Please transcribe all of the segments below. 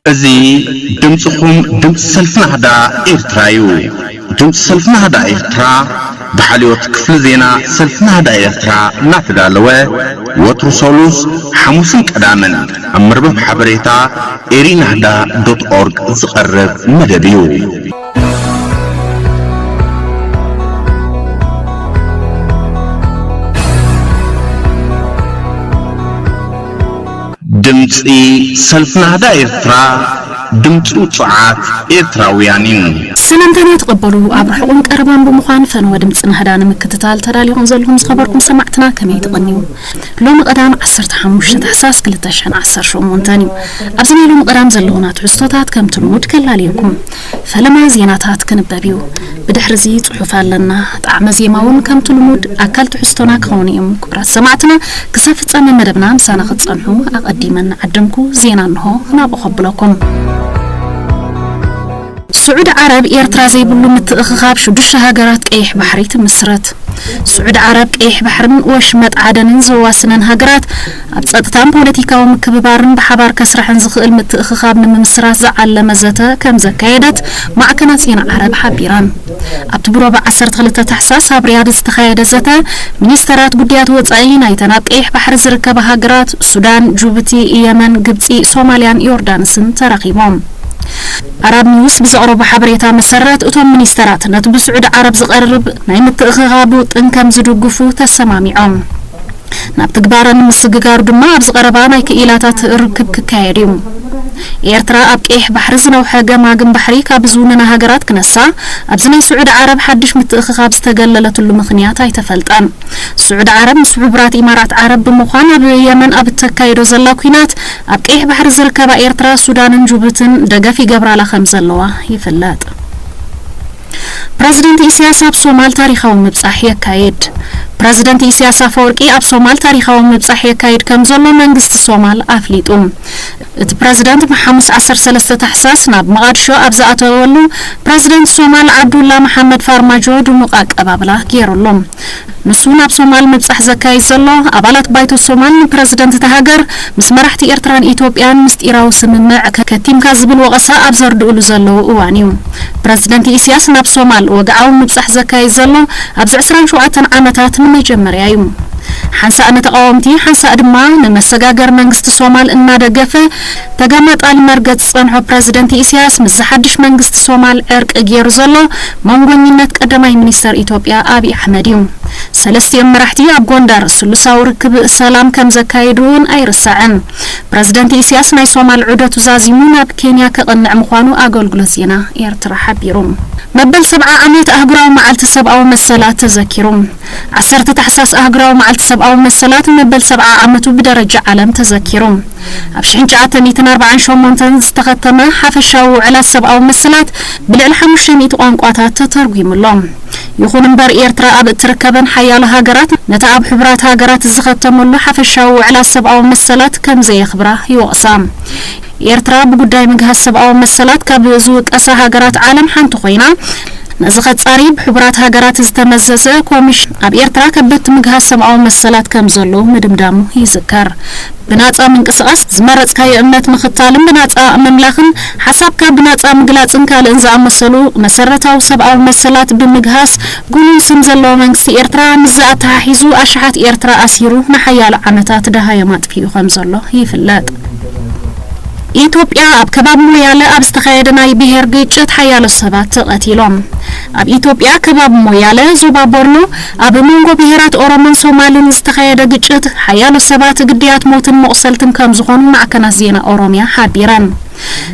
እዚ ድምፅኹም ድምፂ ሰልፊ ናህዳ ኤርትራ እዩ። ድምፂ ሰልፊ ናህዳ ኤርትራ ብሓልዮት ክፍሊ ዜና ሰልፊ ናህዳ ኤርትራ እናተዳለወ ወትሩ ሰሉስ፣ ሓሙስን ቀዳምን ኣብ መርበብ ሓበሬታ ኤሪናህዳ ዶት ኦርግ ዝቐርብ መደብ እዩ። ድምፂ ሰልፊ ናህዳ ኤርትራ፣ ድምፂ ውፁዓት ኤርትራውያን እዩ። ሰላምታና ተቐበሉ። ኣብ ርሑቕን ቀረባን ብምዃን ፈነወ ድምፂ ናህዳ ንምክትታል ተዳሊኹም ዘለኹም ዝኸበርኩም ሰማዕትና ከመይ ትቕንዩ? ሎሚ ቀዳም ዓሰርተ ሓሙሽተ ታሕሳስ ክልተ ሽሕን ዓሰርተ ሸሞንተን እዩ። ኣብዚ ናይ ሎሚ ቀዳም ዘለዉና ትሕዝቶታት ከምቲ ልሙድ ከላልየኩም። ፈለማ ዜናታት ክንበብ እዩ። ብድሕርዚ ጽሑፍ ኣለና። ጣዕመ ዜማ እውን ከምቲ ልሙድ ኣካል ትሕዝቶና ክኸውን እዩ። ክቡራት ሰማዕትና፣ ክሳብ ፍጻመ መደብና ምሳና ክትጸንሑ ኣቐዲመ እናዓደምኩ ዜና እንሆ ናብኡ ከብለኩም። ስዑዲ ዓረብ ኤርትራ ዘይብሉ ምትእኽኻብ ሽዱሽተ ሃገራት ቀይሕ ባሕሪ ትምስርት። ስዑዲ ዓረብ ቀይሕ ባሕርን ወሽመጥ ዓደንን ዘዋስነን ሃገራት ኣብ ጸጥታን ፖለቲካዊ ምክብባርን ብሓባር ከስርሐን ዝኽእል ምትእኽኻብ ንምምስራት ዝዓለመ ዘተ ከም ዘካየደት ማዕከናት ዜና ዓረብ ሓቢረን። ኣብቲ ብሮቢ ዓሰርተ ክልተ ታሕሳስ ኣብ ሪያድ ዝተኻየደ ዘተ፣ ሚኒስተራት ጉዳያት ወጻኢ ናይተን ኣብ ቀይሕ ባሕሪ ዝርከባ ሃገራት ሱዳን፣ ጅቡቲ፣ የመን፣ ግብጺ፣ ሶማልያን ዮርዳኖስን ተራኺቦም። ኣራብ ኒውስ ብዘቕረቦ ሓበሬታ መሰረት፣ እቶም ሚኒስተራት ነቲ ብስዑዲ ዓረብ ዝቐርብ ናይ ምትእኽኻብ ውጥን ከም ዝድግፉ ተሰማሚዖም። ናብ ትግባረ ንምስግጋሩ ድማ ኣብዚ ቀረባ ናይ ክኢላታት ርክብ ክካየድ እዩ። ኤርትራ ኣብ ቀይሕ ባሕሪ ዝነውሐ ገማግም ባሕሪ ካብ ዝውንና ሃገራት ክነሳ፣ ኣብዚ ናይ ስዑዲ ዓረብ ሓድሽ ምትእኽኻብ ዝተገለለትሉ ምኽንያት ኣይተፈልጠን። ስዑዲ ዓረብ ምስ ሕቡራት ኢማራት ዓረብ ብምዃን ኣብ የመን ኣብ እተካይዶ ዘላ ኲናት፣ ኣብ ቀይሕ ባሕሪ ዝርከባ ኤርትራ፣ ሱዳንን ጅቡትን ደገፍ ይገብራላ ከም ዘለዋ ይፍለጥ። ፕረዚደንት ኢሳያስ ኣብ ሶማል ታሪኻዊ ምብጻሕ የካይድ። ፕረዚደንት ኢሳያስ ኣፈወርቂ ኣብ ሶማል ታሪኻዊ ምብጻሕ የካይድ ከም ዘሎ መንግስቲ ሶማል ኣፍሊጡ። እቲ ፕረዚደንት ብሓሙስ ዓሰርተ ሰለስተ ታሕሳስ ናብ መቓድሾ ኣብ ዝኣተወሉ፣ ፕረዚደንት ሶማል ዓብዱላ መሓመድ ፋርማጆ ድሙቕ ኣቀባብላ ገይሩሉ። ንሱ ናብ ሶማል ምብጻሕ ዘካይድ ዘሎ፣ ኣባላት ባይቶ ሶማል ንፕረዚደንት እታ ሃገር ምስ መራሕቲ ኤርትራን ኢትዮጵያን ምስጢራዊ ስምምዕ ከ-፣ ከቲምካ ዝብል ወቐሳ ኣብ ዘርድኡሉ ዘለዉ እዋን እዩ። ፕረዚደንት ኢሳያስ ናብ ሶማል ወግዓዊ ምብጻሕ ዘካይድ ዘሎ ኣብዚ ዕስራን ሸውዓተን ዓመታት ንመጀመርያ እዩ። ሓንሳእ ንተቓወምቲ፣ ሓንሳእ ድማ ንመሰጋገር መንግስቲ ሶማል እናደገፈ ተጋማጣሊ መርገጽ ዝጸንሖ ፕረዚደንት ኢሳያስ፣ ምስዚ ሓድሽ መንግስቲ ሶማል ዕርቂ ገይሩ ዘሎ መንጎኝነት ቀዳማይ ሚኒስተር ኢትዮጵያ ኣብይ ኣሕመድ እዩ። ሰለስቲኦም መራሕቲ ኣብ ጎንደር ስሉሳዊ ርክብ ሰላም ከም ዘካየዱ እውን ኣይርሳዕን። ፕረዚደንት ኢሳያስ ናይ ሶማል ዑደቱ ዛዚሙ ናብ ኬንያ ከቕንዕ ምዃኑ ኣገልግሎት ዜና ኤርትራ ሓቢሩ። መበል ሰብዓ ዓመት ኣህጉራዊ መዓልቲ ሰብኣዊ መሰላት ተዘኪሩ። ዓሰርተ ታሕሳስ ኣህጉራዊ መዓልቲ ሰብኣዊ መሰላት መበል ሰብዓ ዓመቱ ብደረጃ ዓለም ተዘኪሩ። ኣብ ሽሕን ትሽዓተ ሚእትን ኣርባዓን ሸሞንተን ዝተኸተመ ሓፈሻዊ ውዕላት ሰብኣዊ መሰላት ብልዕሊ ሓሙሽተ ሚእቲ ቋንቋታት ተተርጒሙ ኣሎ። ይኹን እምበር፣ ኤርትራ ኣብ እትርከበን ሓያሎ ሃገራት ነቲ ኣብ ሕቡራት ሃገራት ዝኸተመሉ ሓፈሻዊ ውዕላት ሰብኣዊ መሰላት ከም ዘየኽብራ ይወቕሳ። ኤርትራ ብጉዳይ ምግሃስ ሰብኣዊ መሰላት ካብ ዝውቀሳ ሃገራት ዓለም ሓንቲ ኮይና፣ ነዚ ከጻሪ ብሕቡራት ሃገራት ዝተመዘዘ ኮሚሽን ኣብ ኤርትራ ከበድቲ ምግሃስ ሰብኣዊ መሰላት ከም ዘለዉ ምድምዳሙ ይዝከር። ብናጻ ምንቅስቓስ፣ ዝመረጽካዮ እምነት ምኽታልን ብናጻ ምምላኽን፣ ሓሳብካ ብናጻ ምግላጽን ካልእን ዝኣመሰሉ መሰረታዊ ሰብኣዊ መሰላት ብምግሃስ፣ ጉኑን ስም ዘለዎ መንግስቲ ኤርትራ ምስዚ ኣተሓሒዙ ኣሽሓት ኤርትራ ኣሲሩ ንሓያሎ ዓመታት ደሃዮም ኣጥፊኡ ከም ዘሎ ይፍለጥ። ኢትዮጵያ፣ ኣብ ከባቢ ሞያለ ኣብ ዝተኻየደ ናይ ብሄር ግጭት ሓያሎ ሰባት ተቐቲሎም። ኣብ ኢትዮጵያ ከባቢ ሞያለ ዞባ ቦርኖ ኣብ መንጎ ብሄራት ኦሮሞን ሶማልን ዝተኻየደ ግጭት ሓያሎ ሰባት ግዳያት ሞትን መቑሰልትን ከም ዝኾኑ ማዕከናት ዜና ኦሮሚያ ሓቢረን።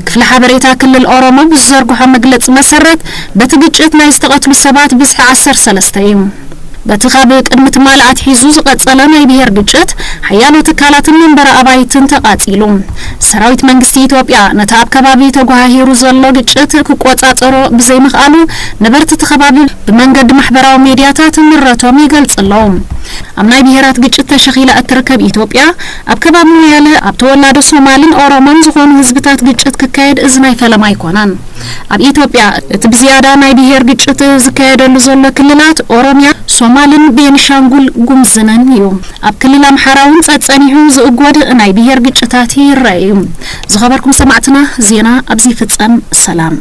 ክፍሊ ሓበሬታ ክልል ኦሮሞ ብዝዘርግሖ መግለጺ መሰረት፣ በቲ ግጭት ናይ ዝተቐትሉ ሰባት ብዝሒ ዓሰርተ ሰለስተ እዩ። በቲ ካብ ቅድሚ ትማሊ ኣትሒዙ ዝቐጸለ ናይ ብሄር ግጭት፣ ሓያሎ ትካላትን መንበሪ ኣባይትን ተቓጺሉ። ሰራዊት መንግስቲ ኢትዮጵያ ነቲ ኣብ ከባቢ ተጓሃሂሩ ዘሎ ግጭት ክቆጻጸሮ ብዘይምኽኣሉ፣ ነበርቲ እቲ ከባቢ ብመንገዲ ማሕበራዊ ሜድያታት ምረቶም ይገልጽ ኣለዉ። ኣብ ናይ ብሄራት ግጭት ተሸኺላ እትርከብ ኢትዮጵያ፣ ኣብ ከባቢ ሞያለ ኣብ ተወላዶ ሶማልን ኦሮሞን ዝኾኑ ህዝብታት ግጭት ክካየድ እዚ ናይ ፈለማ ኣይኮነን። ኣብ ኢትዮጵያ እቲ ብዝያዳ ናይ ብሄር ግጭት ዝካየደሉ ዘሎ ክልላት ኦሮሚያ፣ ሶማልን ቤንሻንጉል ጉምዝን እዩ። ኣብ ክልል ኣምሓራ እውን ጸጸኒሑ ዝእጎድ ናይ ብሄር ግጭታት ይረአ እዩ። ዝኸበርኩም ሰማዕትና፣ ዜና ኣብዚ ይፍጸም። ሰላም።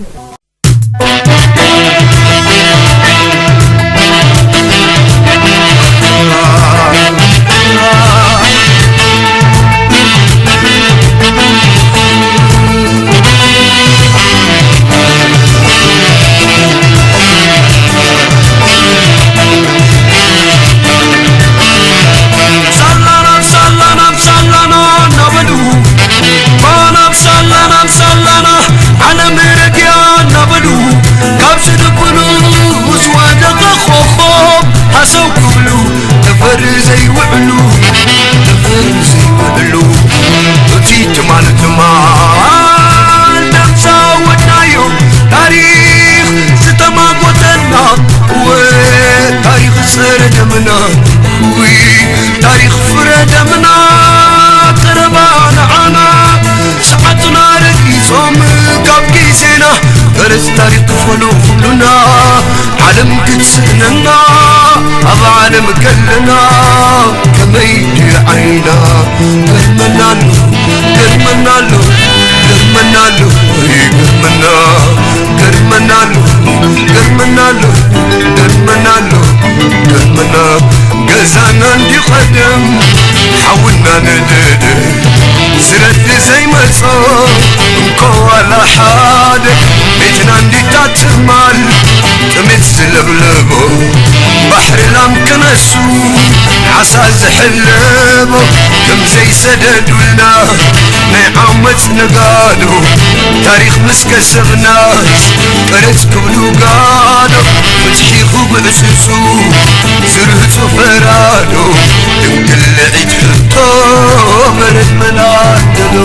ሳላና ሳላና ዓለም ረድያ እናበሉ ካብ ዝድብሉ ዝወደቐ ኮኾብ ሃሰው ክብሉ ጠፈር ዘይውዕሉ ጠፈር ዘይውዕሉ እቲ ትማል ትማል ደምሳ ወድናዮ ታሪኽ ዝተማጎተና እወ ታሪኽ ዝጸረ ደምና ውይ ታሪኽ ፍረ ደምና ቀረባ ንዓና ሰዓትና ረጊጾም ካብ ግዜና ፈረስ ታሪኽ ክፈሉ ኩሉና ዓለም ክትስእነና ኣብ ዓለም ከለና ከመይ ድዩ ዓይና ገርመናሉ ገርመናሉ ገርመናሉ ይገርመና ገርመናሉ ገርመናሉ ገርመናሉ ገርመና ገዛና እንዲቐደም ሓውና ነደደ ዝረዲ ዘይመጾ እንኮ ዋላ ሓደ ቤትና እንዲታ ትማል ጥሜት ዝለብለቦ ባሕሪ ላም ክነሱ ዓሳ ዝሕለቦ ከም ዘይሰደዱልና ናይ ዓመት ነጋዶ ታሪኽ ምስ ከሰብናስ ቀረጽ ክብሉ ጋዶ ፍትሒ ክጉዕጽጹ ዝርህጹ ፈራዶ ድንግል ልዒት ሕቶ መረድ መናደዶ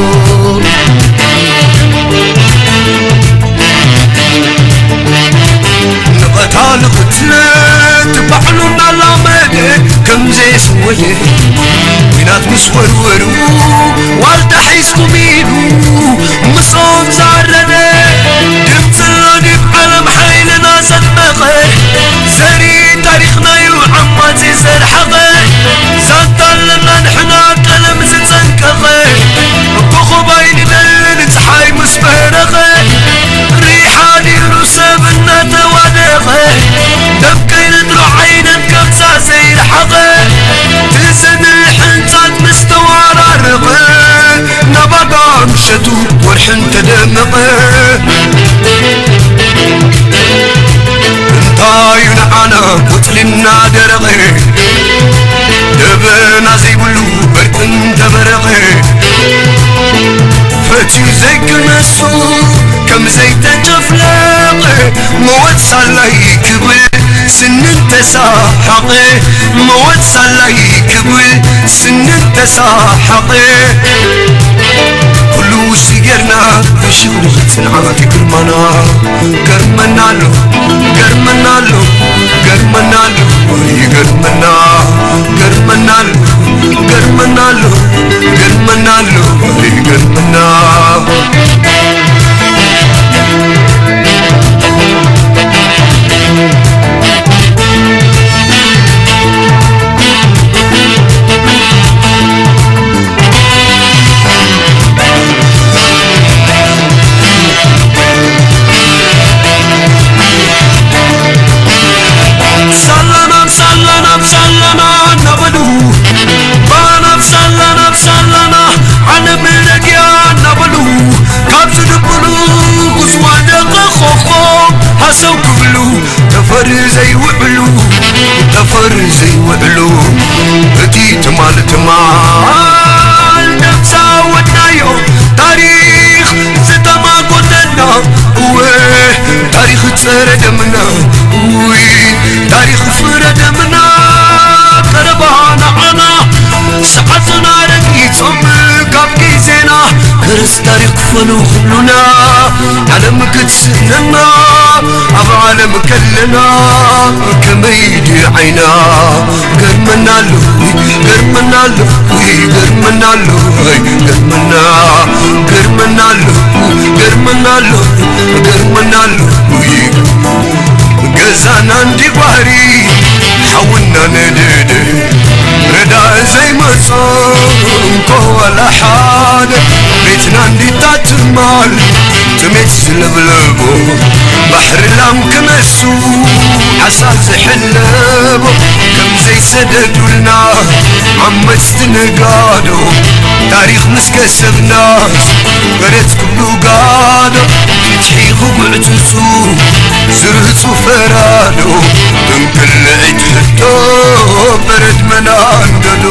ንቐታሊ ቅትለት ባዕሉ እናላመደ ከም ዘየስወየ ኲናት ምስ ወርወሩ ዋልታ ሒዝኩም ኢሉ ምስኦም ዛረበ ድምፂ ሎዲብ ዓለም ሓይልና ዘድመቐ ዘርኢ ታሪኽናዩ ዓማፂ ዘርሓቐ ዛንታ ኣለና ንሕና ቀለም ዝፀንቀቐ ኮኾብ ኣይንደልን ፀሓይ ምስ በረቐ ሪሓ ዲሩ ሰብ እናተዋደቐ ደም ከይነድሮ ዓይነት ከምዛ ዘይረሓቐ ትዝብል ሕንፃት ምስ ተዋራረቐ ናባጋ ምሸቱ ወርሒ እንተደመቐ እንታዩ ንዓና ቆፅሊ እናደረቐ ደበና ዘይብሉ በርቂ እንተበረቐ ፈትዩ ዘይክነሱ ከም ዘይተጨፍለቐ መወት ሳላይ ክብል ስኒ እንተሳሓቐ መወት ሳላይ ክብል ስኒ እንተሳሓቐ ኩሉ ውሲ ጌርና ብሽኽሊ ጽንዓት ግርማና ገርመናሉ ገርመናሉ ገርመናሉ ይገርመና ገርመናሉ ገርመናሉ ገርመናሉ ይገርመና ሳላና ሳላና ሳላና እናበሉ ባና ሳላና ሳላና ዓለም ረድያ እናበሉ ካብ ዝድብሉ ዝወደቐ ኮኾብ ሃሰው ክብሉ ጠፈር ዘይውዕሉ ጠፈር ዘይውዕሉ እቲ ትማል ትማል ነብሳ ወድናዮ ታሪኽ ዝተማጎተና እወ ታሪኽ ጸረ ደምና ውይ ታሪኽ ፍረ ደምና ቀረባ ንዓና ሰዓትና ረጊጾም ካብ ግዜና ከርስ ታሪኽ ክፈሉ ክብሉና ዓለም ክትስእነና ኣብ ዓለም ከለና ከመይ ድዩ ዓይና ገርመናሉ ገርመናሉ ገርመናሉ ገርመና ገርመናሉ ገርመናሉ እገርመናሉ ገዛና እንዲ ጓህሪ ሓውና ነደደ ረዳእ ዘይመጾ እንኮ ዋላ ሓደ ቤትና እንዲታ ትማል ጥሜት ዝለብለቦ ባሕሪ ላም ክነሱ ዓሳ ዝሕለቦ ከም ዘይሰደዱልና ዓመጽቲ ነጋዶ ታሪኽ ምስ ከሰብና መሬት ክብሉ ጋዶ ፍትሒ ክጉዕጽጹ ዝርህጹ ፈራዶ እንክልዒት ሕቶ በረድ መናንገዶ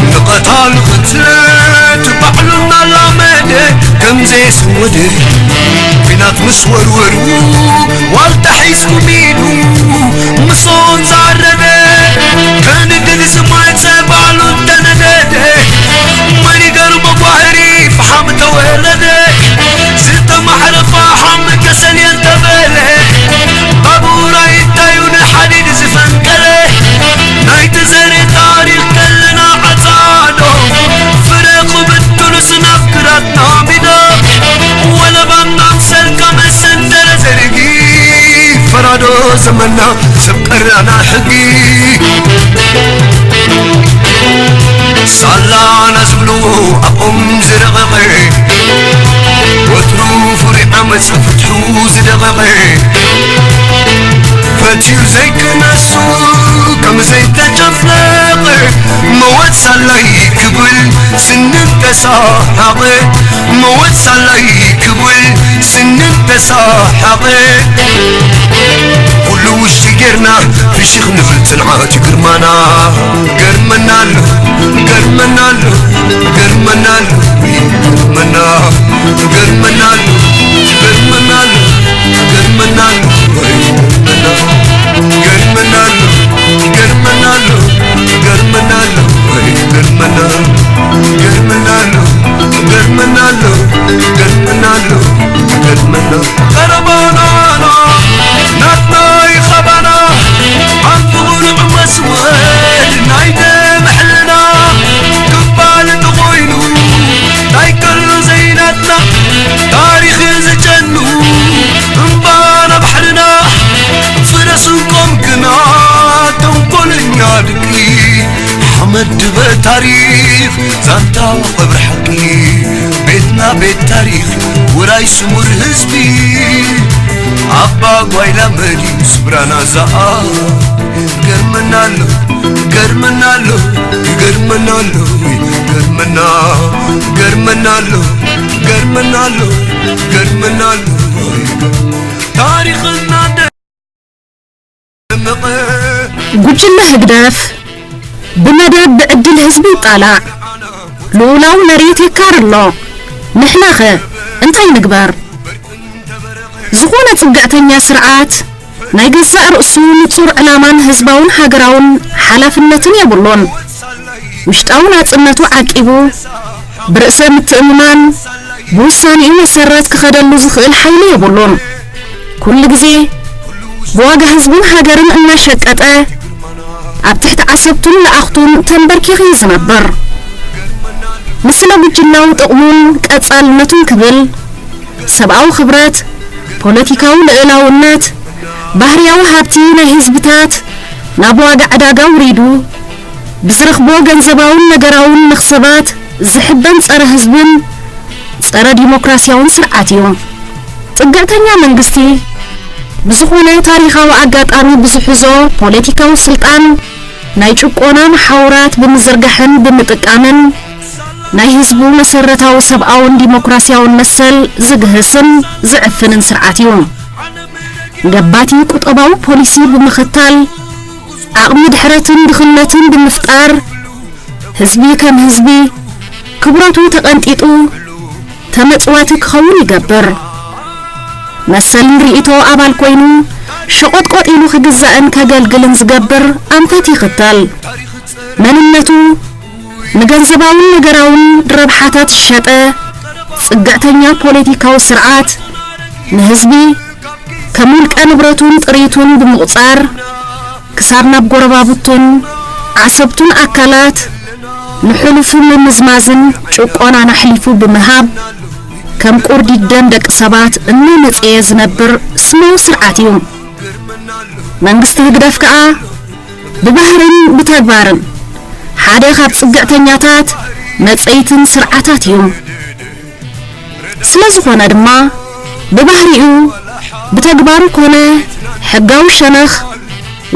ንቐታል ቅትለት ባዕሉ እናላመደ ከም ዘየስወደ ኲናት ምስ ወርወሩ ዋልታ ሒዝኩም ኢሉ ምሶን ዛረበ ከንድል ዝማጸ ባዕሉ እንተነደደ መን ይገርሞ ጓህሪ ፈሓም ተወለደ ዝተማሕረ ፈሓም ከሰል የንተበለ ባቡራይ እንታዩ ንሓዲድ ዝፈንቀለ ናይቲ ዘርኢ ታሪኽ ከለና ዓጻዶ ፍረ ክብትሉስ ናብ ግራትና ሚዶ ወለባና ምሰልካ መሰንተረ ዘርጊ ፈራዶ ዘመና ሰብ ቀራና ሕጊ ሳላና ዝብልዎ ኣብኦም ዝረቐቐ ወትሩ ፍሩይ ዓመፅ ፍትሑ ዝደቐቐ ፈትዩ ዘይክነሱ ከም ዘይተጨፍለቐ መወት ሳላይ ክብል ስንን ተሳሓቐ መወት ሳላይ ክብል ስንን ተሳሓቐ ኩሉ ውሽጢ ጌርና ፍሽኽ ንብል ጽንዓት ይግርማና ገርመናሉ ገርመናሉ ገርመናሉ ገርመና ገርመናሉ ገርመናሉ ገርመናሉ ገርመናሉ ገርመናሉ ገርመናሉ ገርመና ገርመናሉ ገርመናሉ ገርመናሉ ገርመና ቀረባናና ናትና ይኸባና ኣንፍቑ ንዕመስ ወድ ናይ ደም ሕልና ክባል ተኾይኑ ታይ ከሎ ዘይናትና ታሪኽ ዝጨኑ እምባና ባሕርና ፍረ ስንቆም ግና ተንኮለኛ ድቂ ሓመድ ድበ ታሪኽ ዛንታ ቀብሪ ሓቂ ቤትና ቤት ታሪኽ ውራይ ስሙር ህዝቢ ኣባ ጓይላ መዲን ስብራና ዛኣ ገርመናሎ ገርመናሎ ገርመናሎ ገርመና ገርመናሎ ገርመናሎ ገርመናሎ ታሪኽና ደመቐ ጉጅለ ህግደፍ ብመደብ ብዕድል ህዝቢ ይጣላዕ፣ ልኡላዊ መሬት የካርሎ። ንሕናኸ እንታይ ንግበር? ዝኾነ ጽግዕተኛ ስርዓት ናይ ገዛእ ርእሱ ንጹር ዕላማን ህዝባውን ሃገራውን ሓላፍነትን የብሉን። ውሽጣዊ ናጽነቱ ዓቂቡ፣ ብርእሰ ምትእምማን፣ ብውሳኔኡ መሰረት ክኸደሉ ዝኽእል ሓይሊ የብሉን። ኩሉ ግዜ ብዋጋ ህዝብን ሃገርን እናሸቀጠ፣ ኣብ ትሕቲ ዓሰብቱን ለኣኽቱን ተንበርኪኹ እዩ ዝነብር። ንስለ ጉጅላዊ ጥቕሙን ቀጻልነቱን ክብል፣ ሰብኣዊ ክብረት፣ ፖለቲካዊ ልእላውነት፣ ባህርያዊ ሃብቲ ናይ ህዝብታት ናብ ዋጋ ዕዳጋ ኣውሪዱ፣ ብዝረኽቦ ገንዘባውን ነገራውን መኽሰባት ዝሕበን ጸረ ህዝብን ጸረ ዲሞክራሲያውን ስርዓት እዩ። ጽግዕተኛ መንግስቲ ብዝኾነ ታሪኻዊ ኣጋጣሚ ብዝሕዞ ፖለቲካዊ ስልጣን ናይ ጭቆና መሓውራት ብምዝርጋሕን ብምጥቃምን ናይ ህዝቡ መሰረታዊ ሰብኣውን ዲሞክራሲያውን መሰል ዝግህስን ዝዕፍንን ስርዓት እዩ። ገባቲ ቁጠባዊ ፖሊሲ ብምኽታል ዓቕሚ ድሕረትን ድኽነትን ብምፍጣር ህዝቢ ከም ህዝቢ ክብረቱ ተቐንጢጡ ተመጽዋቲ ክኸውን ይገብር። መሰልን ርእይቶ ኣባል ኮይኑ ሸቖጥቆጥ ኢሉ ክግዛእን ከገልግልን ዝገብር ኣንፈት ይኽተል። መንነቱ ንገንዘባውን ነገራውን ረብሓታት ዝሸጠ ጽግዕተኛ ፖለቲካዊ ስርዓት ንህዝቢ ከም ውልቀ ንብረቱን ጥሪቱን ብምቑጻር ክሳብ ናብ ጎረባብቱን ዓሰብቱን ኣካላት ንሕሉፉ ምምዝማዝን ጭቆናን ኣሕሊፉ ብምሃብ፣ ከም ቁርዲድ ደም ደቂ ሰባት እናመጸየ ዝነብር ስማዊ ስርዓት እዩ። መንግስቲ ህግደፍ ከኣ ብባህርን ብተግባርን ሓደ ካብ ጽግዕተኛታት መጸይትን ስርዓታት እዩ። ስለ ዝኾነ ድማ፣ ብባህሪኡ፣ ብተግባሩ ኮነ ሕጋዊ ሸነኽ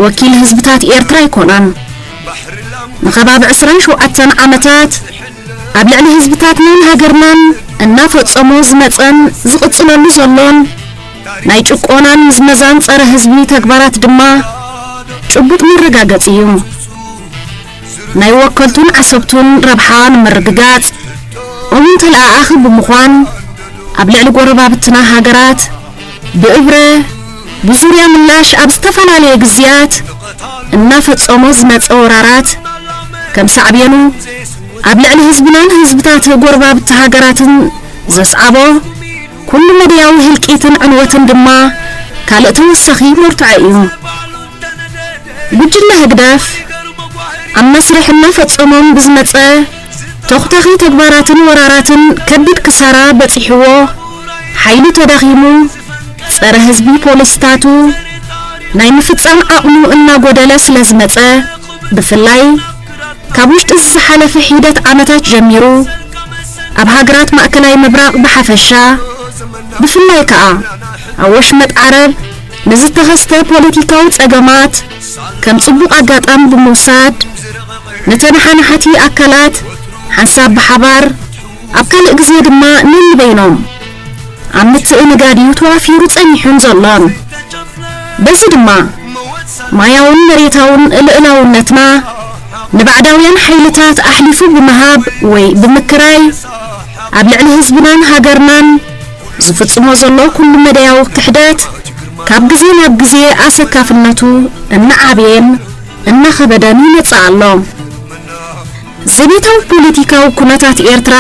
ወኪል ህዝብታት ኤርትራ ኣይኮነን። ንኸባቢ ዕስራን ሸውዓተን ዓመታት ኣብ ልዕሊ ህዝብታትናን ሃገርናን እናፈጸሞ ዝመጸን ዝቕጽለሉ ዘሎን ናይ ጭቆናን ምዝመዛን ጸረ ህዝቢ ተግባራት ድማ ጭቡጥ መረጋገጺ እዩ። ናይ ወከልቱን ዓሰብቱን ረብሓ ንምርግጋጽ እውን ተለኣኣኺ ብምዃን፣ ኣብ ልዕሊ ጎረባብትና ሃገራት ብእብረ፣ ብዙርያ ምላሽ ኣብ ዝተፈላለየ ግዝያት እናፈጸሞ ዝመጸ ወራራት፣ ከም ሳዕቤኑ ኣብ ልዕሊ ህዝብናን ህዝብታት ጎረባብቲ ሃገራትን ዘስዓቦ ኩሉ መደያዊ ህልቂትን ዕንወትን ድማ ካልእ ተወሳኺ መርትዖ እዩ። ጉጅለ ህግደፍ ኣብ መስርሕ እናፈጸሞም ብዝመጸ ተኹታኺ ተግባራትን ወራራትን ከቢድ ክሳራ በጺሕዎ፣ ሓይሉ ተዳኺሙ፣ ጸረ ህዝቢ ፖሊሲታቱ ናይ ምፍጻም ዓቕሙ እናጎደለ ስለ ዝመጸ፣ ብፍላይ ካብ ውሽጢ እዚ ዝሓለፈ ሒደት ዓመታት ጀሚሩ፣ ኣብ ሃገራት ማእከላይ ምብራቕ ብሓፈሻ፣ ብፍላይ ከኣ ኣብ ወሽመጥ ዓረብ ንዝተኸስተ ፖለቲካዊ ጸገማት ከም ጽቡቕ ኣጋጣሚ ብምውሳድ፣ ንተነሓናሕቲ ኣካላት ሓንሳብ ብሓባር፣ ኣብ ካልእ ግዜ ድማ ነንበይኖም ኣብ ምትእንጋድ እዩ ተዋፊሩ ጸኒሑን ዘሎን። በዚ ድማ ማያውን መሬታውን ልእላውነትና ንባዕዳውያን ሓይልታት ኣሕሊፉ ብምሃብ ወይ ብምክራይ፣ ኣብ ልዕሊ ህዝብናን ሃገርናን ዝፍጽሞ ዘሎ ኩሉ መደያዊ ክሕደት ካብ ግዜ ናብ ግዜ ኣሰካፍነቱ እናዓበየን እናኸበደን ይመጽእ ኣሎ። ዘቤታዊ ፖለቲካዊ ኩነታት ኤርትራ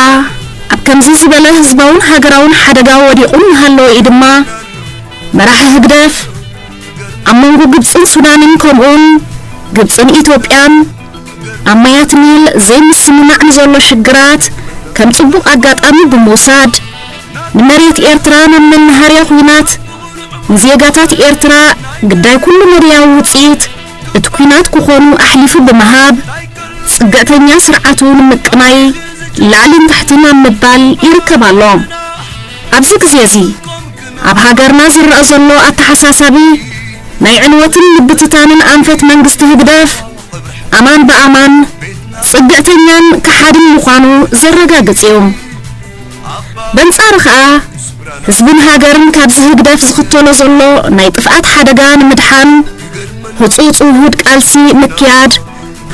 ኣብ ከምዚ ዝበለ ህዝባውን ሃገራውን ሓደጋ ወዲቑ እናሃለወ እዩ ድማ፣ መራሒ ህግደፍ ኣብ መንጎ ግብጽን ሱዳንን፣ ከምኡውን ግብጽን ኢትዮጵያን ኣብ ማያት ኒል ዘይምስምማዕ ንዘሎ ሽግራት ከም ጽቡቕ ኣጋጣሚ ብምውሳድ፣ ንመሬት ኤርትራ ናብ መናሃርያ ኲናት፣ ንዜጋታት ኤርትራ ግዳይ ኩሉ መድያዊ ውጽኢት እቲ ኲናት ክኾኑ ኣሕሊፉ ብምሃብ፣ ጽግዕተኛ ስርዓቱ ንምቅናይ ላዕልን ታሕትን ኣብ ምባል ይርከብ ኣሎ። ኣብዚ ግዜ እዚ፣ ኣብ ሃገርና ዝረኣ ዘሎ ኣተሓሳሳቢ ናይ ዕንወትን ምብትታንን ኣንፈት መንግስቲ ህግደፍ፣ ኣማን ብኣማን ጽግዕተኛን ከሓድን ምዃኑ ዘረጋግጽ እዩ። በንጻሩ ኸኣ፣ ህዝብን ሃገርን ካብዚ ህግደፍ ዝኽተሎ ዘሎ ናይ ጥፍኣት ሓደጋ ንምድሓን፣ ህጹጽ ውሁድ ቃልሲ ምክያድ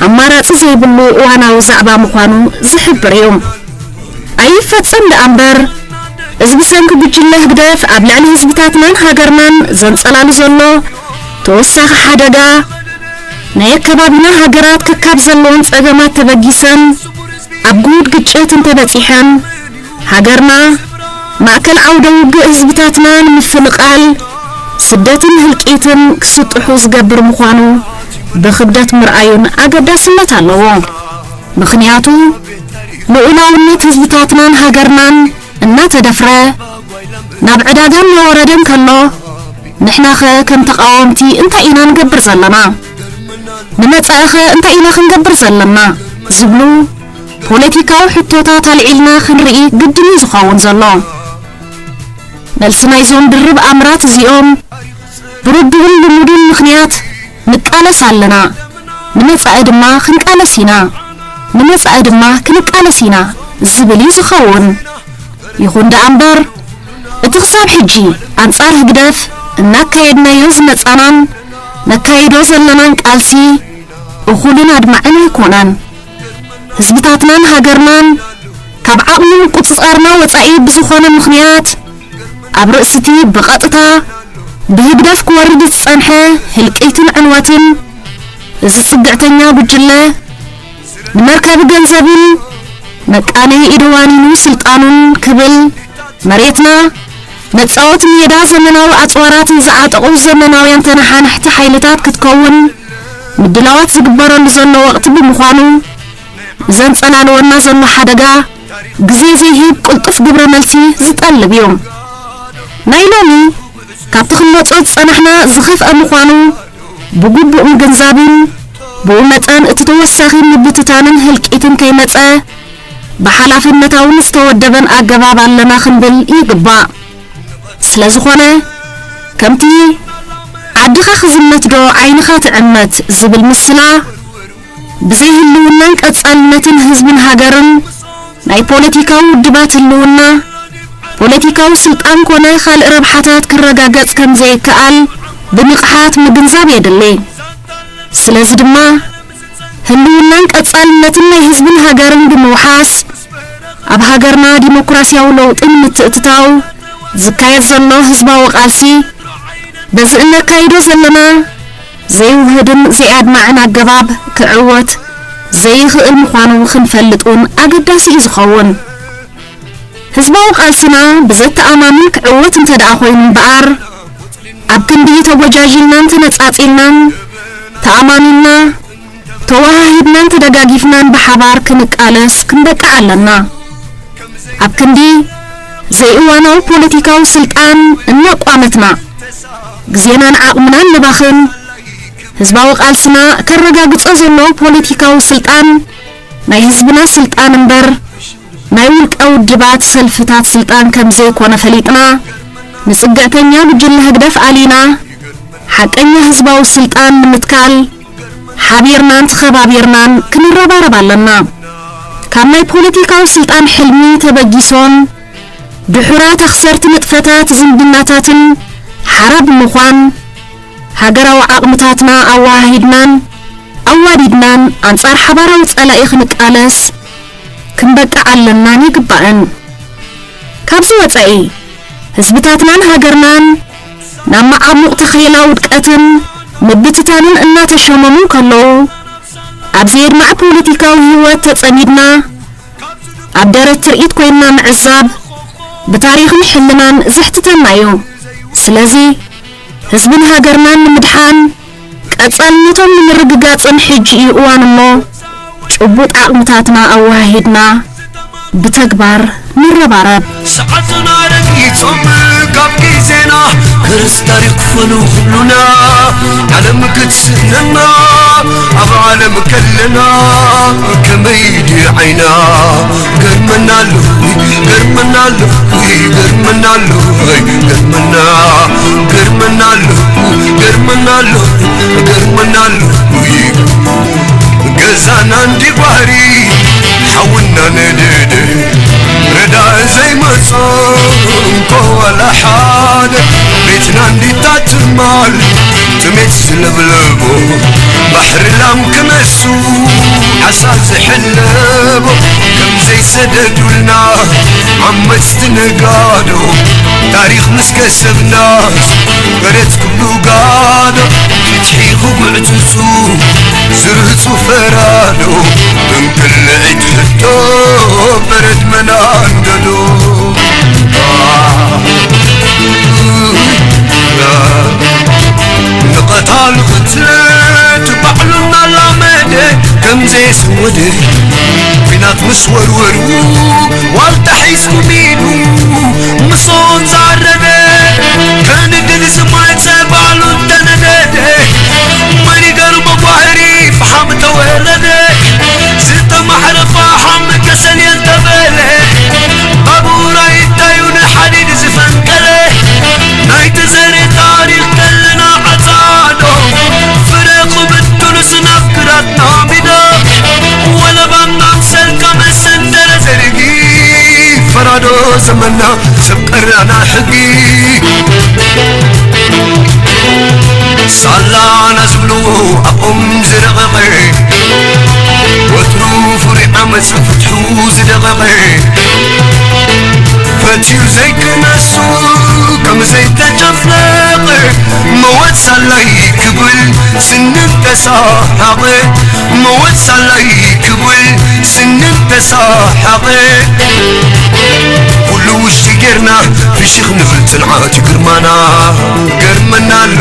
ኣማራጺ ዘይብሉ እዋናዊ ዛዕባ ምዃኑ ዝሕብር እዩ። ኣይፈጸም ደኣ እምበር፣ እዚ ብሰንኪ ጉጅለ ህግደፍ ኣብ ልዕሊ ህዝብታትናን ሃገርናን ዘንጸላሉ ዘሎ ተወሳኺ ሓደጋ፣ ናይ ኣከባቢና ሃገራት ከካብ ዘለወን ጸገማት ተበጊሰን ኣብ ግሁድ ግጭት እንተበጺሐን፣ ሃገርና ማእከል ዓውደ ውግእ ህዝብታትና ንምፍንቓል፣ ስደትን ህልቂትን ክስጥሑ ዝገብር ምዃኑ ብኽብደት ምርኣዩን ኣገዳስነት ኣለዎ። ምኽንያቱ፣ ልኡላውነት ህዝብታትናን ሃገርናን እናተደፍረ፣ ናብ ዕዳጋ እናወረደ እንከሎ፣ ንሕናኸ ከም ተቓወምቲ እንታይ ኢና ንገብር ዘለና? ንመጻኢኸ እንታይ ኢና ክንገብር ዘለና? ዝብሉ ፖለቲካዊ ሕቶታት ኣልዒልና ክንርኢ ግድን እዩ ዝኸውን ዘሎ። መልሲ ናይዞም ድርብ ኣምራት እዚኦም፣ ብርዱእን ልሙድን ምኽንያት ንቃለስ ኣለና፣ ንመጻኢ ድማ ክንቃለስ ኢና፣ ንመጻኢ ድማ ክንቃለስ ኢና ዝብል እዩ ዝኸውን። ይኹን ደኣ እምበር፣ እቲ ክሳብ ሕጂ ኣንጻር ህግደፍ እናካየድናዮ ዝመጻናን ነካይዶ ዘለናን ቃልሲ እኹልን ኣድማዕን ኣይኮነን። ህዝብታትናን ሃገርናን ካብ ዓቕሚ ምቁጽጻርና ወጻኢ ብዝኾነ ምኽንያት፣ ኣብ ርእሲ እቲ ብቐጥታ ብህግደፍ ክወርድ ዝጸንሐ ህልቂትን ዕንወትን፣ እዚ ጽግዕተኛ ጉጅለ ንመርከቢ ገንዘብን መቃነዪ ኢዱ ዋኒኑ ስልጣኑን ክብል፣ መሬትና፣ መጻወቲ ሜዳ ዘመናዊ ኣጽዋራትን ዝዓጠቑ ዘመናውያን ተነሓናሕቲ ሓይልታት ክትከውን ምድላዋት ዝግበረሉ ዘሎ ወቕቲ ብምዃኑ፣ ዘንጸላለወና ዘሎ ሓደጋ ግዜ ዘይህብ ቅልጡፍ ግብረ መልሲ ዝጠልብ እዩ። ናይ ሎሚ ካብቲ ክንመጾ ዝጸናሕና ዝኸፍአ ምዃኑ ብግቡእ ምግንዛብን ብኡ መጠን እቲ ተወሳኺ ምብትታንን ህልቂትን ከይመጸ ብሓላፍነታውን ዝተወደበን ኣገባብ ኣለና ክንብል ይግባእ። ስለ ዝኾነ ከምቲ ዓድኻ ክዝመት ዶ ዓይንኻ ትዕመት ዝብል ምስላ ብዘይ ህልውናን ቀጻልነትን ህዝብን ሃገርን ናይ ፖለቲካዊ ውድባት ህልውና፣ ፖለቲካዊ ስልጣን ኮነ ካልእ ረብሓታት ክረጋገጽ ከም ዘይከኣል ብንቕሓት ምግንዛብ የድሊ። ስለዚ ድማ ህልውናን ቀጻልነትን ናይ ህዝብን ሃገርን ብምውሓስ ኣብ ሃገርና ዲሞክራሲያዊ ለውጢ ንምትእትታው ዝካየድ ዘሎ ህዝባዊ ቃልሲ በዚ እነካይዶ ዘለና ዘይውህድን ዘይኣድማዕን ኣገባብ ክዕወት ዘይኽእል ምዃኑ ክንፈልጥ እውን ኣገዳሲ እዩ ዝኸውን። ህዝባዊ ቃልስና ብዘተኣማምን ክዕወት እንተ ደኣ ኮይኑ እምበኣር፣ ኣብ ክንዲ ተጎጃጂልናን ተነጻጺልናን፣ ተኣማሚንና፣ ተወሃሂድናን ተደጋጊፍናን ብሓባር ክንቃለስ ክንበቅዕ ኣለና። ኣብ ክንዲ ዘይእዋናዊ ፖለቲካዊ ስልጣን እናቋመትና፣ ግዜናን ዓቕምናን ነባኽን፣ ህዝባዊ ቃልስና ከረጋግጾ ዘለዎ ፖለቲካዊ ስልጣን ናይ ህዝብና ስልጣን እምበር፣ ናይ ውልቀ ውድባት ሰልፍታት ስልጣን ከም ዘይኮነ ፈሊጥና፣ ንጽግዕተኛ ጉጅለ ህግደፍ ኣሊና፣ ሓቀኛ ህዝባዊ ስልጣን ንምትካል ሓቢርናን ተኸባቢርናን ክንረባረብ ኣለና። ካብ ናይ ፖለቲካዊ ስልጣን ሕልሚ ተበጊሶም ድሑራት ኣኽሰርቲ ንጥፈታት ዝምድናታትን ሓራ ብምዃን፣ ሃገራዊ ዓቕምታትና ኣወሃሂድናን ኣዋዲድናን ኣንጻር ሓባራዊ ጸላኢ ክንቃለስ ክንበቅዕ ኣለናን ይግባእን። ካብዚ ወጻኢ፣ ህዝብታትናን ሃገርናን ናብ መዓሙቕ ተኼላ ውድቀትን ምብትታንን እናተሸመሙ እንከለዉ፣ ኣብ ዘየድማዕ ፖለቲካዊ ህይወት ተጸሚድና፣ ኣብ ደረት ትርኢት ኮይንና ምዕዛብ ብታሪኽን ሕልናን ዘሕትተና እዩ። ስለዚ ህዝብን ሃገርናን ንምድሓን ቀጻልነቶም ንምርግጋጽን ሕጂ እዩ እዋን እሞ ጭቡጥ ዓቕምታትና ኣወሃሂድና ብተግባር ንረባረብ። ሰዓትና ረጊጾም ካብ ግዜና ክርስ ታሪኽ ክፈሉ ኩሉና ዓለም ክትስእነና ኣብ ዓለም ከለና ከመይ ድዩ ዓይና ገርመና ኣሎ ገርመና ኣሎ ገርመና ኣሎ ገርመና ገርመና ኣሎ ገርመና ኣሎ ገርመና ኣሎ ገዛና እንዲ ባህሪ ሓውና ነደደ ረዳእ ዘይመጾ እንኮ ዋላ ሓደ ቤትና እንዲታ ትማል ጥሜት ዝለብለቦ ባሕሪ ላም ክነሱ ዓሳ ዝሕለቦ ከም ዘይሰደዱልና ዓመጽቲ ነጋዶ ታሪኽ ምስ ከሰብናስ መሬት ክብሉ ጋዶ ፍትሒ ክጉዕጽጹ ዝርህጹ ፈራዶ እንክልዒት ሕቶ በረድ መናንደዶ ንቐታል ቅትለት ባዕሉ እናላመደ ከም ዘየስወደ ኲናት ምስ ወርወሩ ዋልታ ሒዝኩም ኢሉ ምሶን ዛረበ ከንድል ዝማጸ ባዕሉ እንተነደደ መን ይገርሞ ጓህሪ ፈሓም ተወረደ ዝተማሕረ ፈሓም ከሰል የንተበለ ባቡር ኣይታዩ ንሓዲድ ዝፈንቀለ ናይ ተዘረ ታሪኽ ከለና ዓጻዶ ፍረ ክብትኑስ ናብ ግራት ናሚዶ ወለባና ምሰልካ መሰንተረ ዘርጊ ፈራዶ ዘመና ሰብ ቀራና ሕጊ ሳላና ዝብልዎ ኣኦም ዝረቐቐ ወትሩ ፍሩይ ዓመፃ ፍትሑ ዝደቐቐ ፈትዩ ዘይክነሱ ከም ዘይተጨፍለቐ መወት ሳላይ ክብል ስንን ተሳሓቐ መወት ሳላይ ክብል ስንን ተሳሓቐ ኩሉ ውሽጢ ጌርና ፍሽኽ ንብል ጽንዓት ይግርማና ገርመናሉ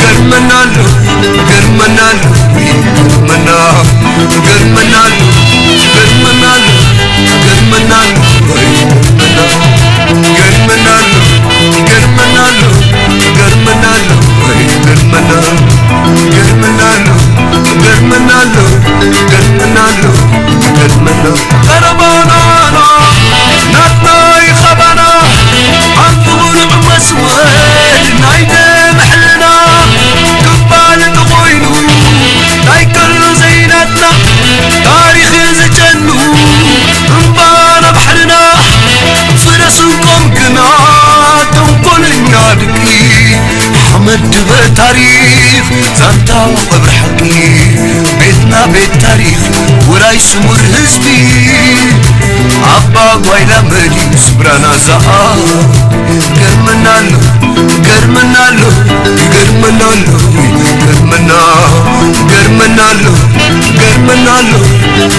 ገርመናሉ ገርመናሉ ገርመና ገርመናሉ ዛንታ ወብሪ ሓቂ ቤትና ቤት ታሪኽ ውራይ ስሙር ህዝቢ ኣባ ጓይላ መን እዩ ስብራና ዝኣ ገርመናሎ ገርመናሎ ገርመናሎ ገርመና ገርመናሎ ገርመናሎ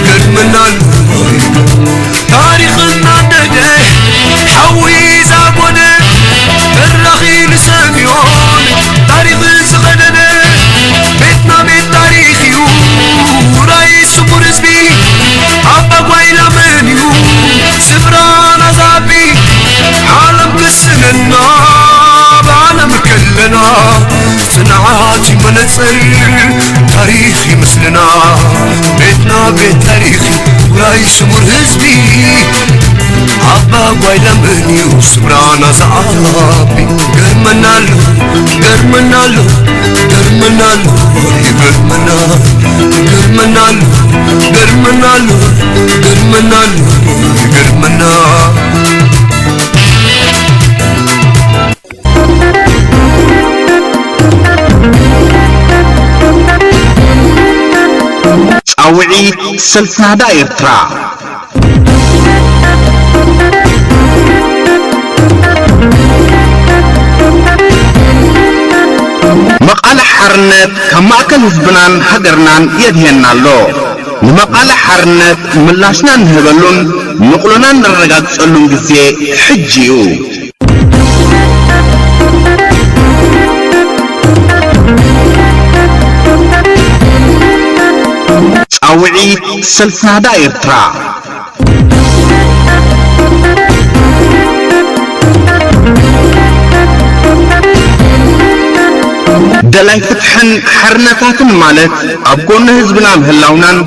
ገርመናሎ ታሪኽና ደደ ሓዊ ዛጎነ ተራኺ ንሰምዮን ታሪኽ ዝቐደደ ቤትና ቤት ታሪኽ እዩ ራይ ስሙር ህዝቢ ኣባ ጓይላ መን እዩ ስፍራና ዛቢ ዓለም ክስነና ብዓለም ከለና ጽንዓት እዩ መነጽር ታሪኽ ይመስልና ቤትና ቤት ታሪኽ ራይ ስሙር ህዝቢ ኣባ ጓይላ መን እዩ ስፍራና ዝዓቢ ገርመናሎ ገርመናሎ ገርመናሎ ይገርመና ገርመናሎ ገርመናሎ ገርመናሎ ይገርመና ጻውዒት ሰልፊ ናህዳ ኤርትራ። መቓልሕ ሓርነት ካብ ማእከል ህዝብናን ሃገርናን የድህየና ኣሎ። ንመቓልሕ ሓርነት ምላሽና እንህበሉን ንቕሎና እነረጋግጸሉን ግዜ ሕጂ እዩ። ጻውዒት ሰልፊ ናህዳ ኤርትራ። ደላይ ፍትሕን ሓርነታትን ማለት ኣብ ጎኒ ህዝብና ምህላውናን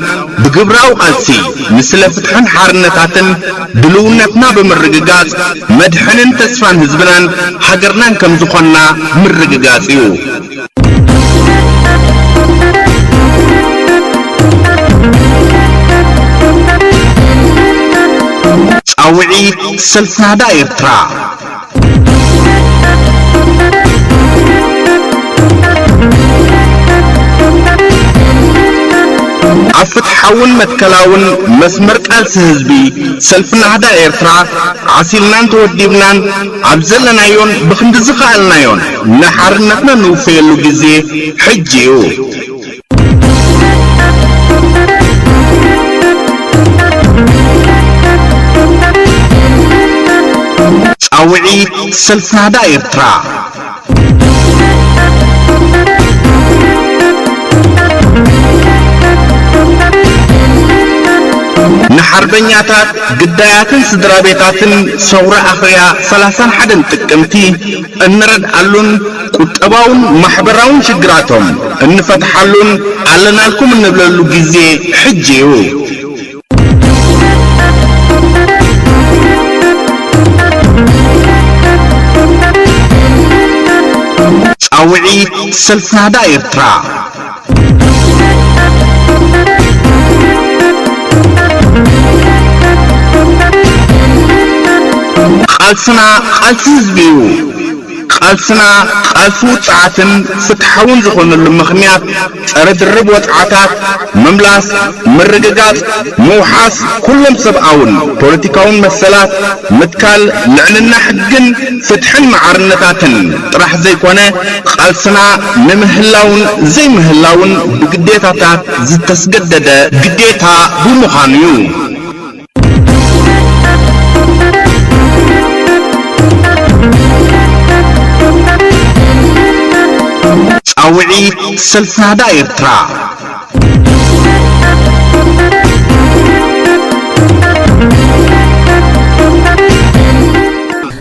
ብግብራዊ ቃልሲ ንስለ ፍትሕን ሓርነታትን ድልውነትና ብምርግጋጽ መድሕንን ተስፋን ህዝብናን ሃገርናን ከም ዝኾንና ምርግጋጽ እዩ። ጻውዒት ሰልፊ ናህዳ ኤርትራ። ኣብ ፍትሓውን መትከላውን መስመር ቃልሲ ህዝቢ ሰልፊ ናህዳ ኤርትራ ዓሲልናን ተወዲብናን ኣብ ዘለናዮን ብኽንዲ ዝኸኣልናዮን ንሓርነትና ንውፈየሉ ግዜ ሕጂ እዩ። ጻውዒት ሰልፊ ናህዳ ኤርትራ። ንሓርበኛታት፣ ግዳያትን ስድራ ቤታትን ሰውራ ኣኽርያ ሰላሳን ሓደን ጥቅምቲ እንረድኣሉን ቁጠባውን ማሕበራውን ሽግራቶም እንፈትሓሉን ኣለናልኩም እንብለሉ ግዜ ሕጂ እዩ። ጻውዒት ሰልፊ ናህዳ ኤርትራ። ቃልስና ቃልሲ ህዝቢ እዩ። ቃልስና ቃልሲ ውጽዓትን ፍትሓውን ዝኾነሉ ምኽንያት ጸረ ድርብ ወጽዓታት ምምላስ፣ ምርግጋጽ፣ ምውሓስ ኩሎም ሰብኣውን ፖለቲካውን መሰላት፣ ምትካል ልዕልና ሕግን ፍትሕን መዓርነታትን ጥራሕ ዘይኮነ፣ ቃልስና ንምህላውን ዘይምህላውን ብግዴታታት ዝተስገደደ ግዴታ ብምዃኑ እዩ። ጻውዒት ሰልፊ ናህዳ ኤርትራ።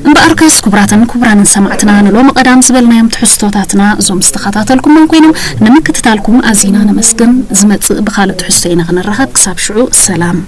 እምበኣርከስ ክቡራትን ክቡራንን ሰማዕትና ንሎሚ ቀዳም ዝበልናዮም ትሕዝቶታትና እዞም ዝተኸታተልኩሞም ኮይኖም ንምክትታልኩም ኣዚና ነመስግን። ዝመጽእ ብኻልእ ትሕዝቶ ኢና ክንራኸብ። ክሳብ ሽዑ ሰላም።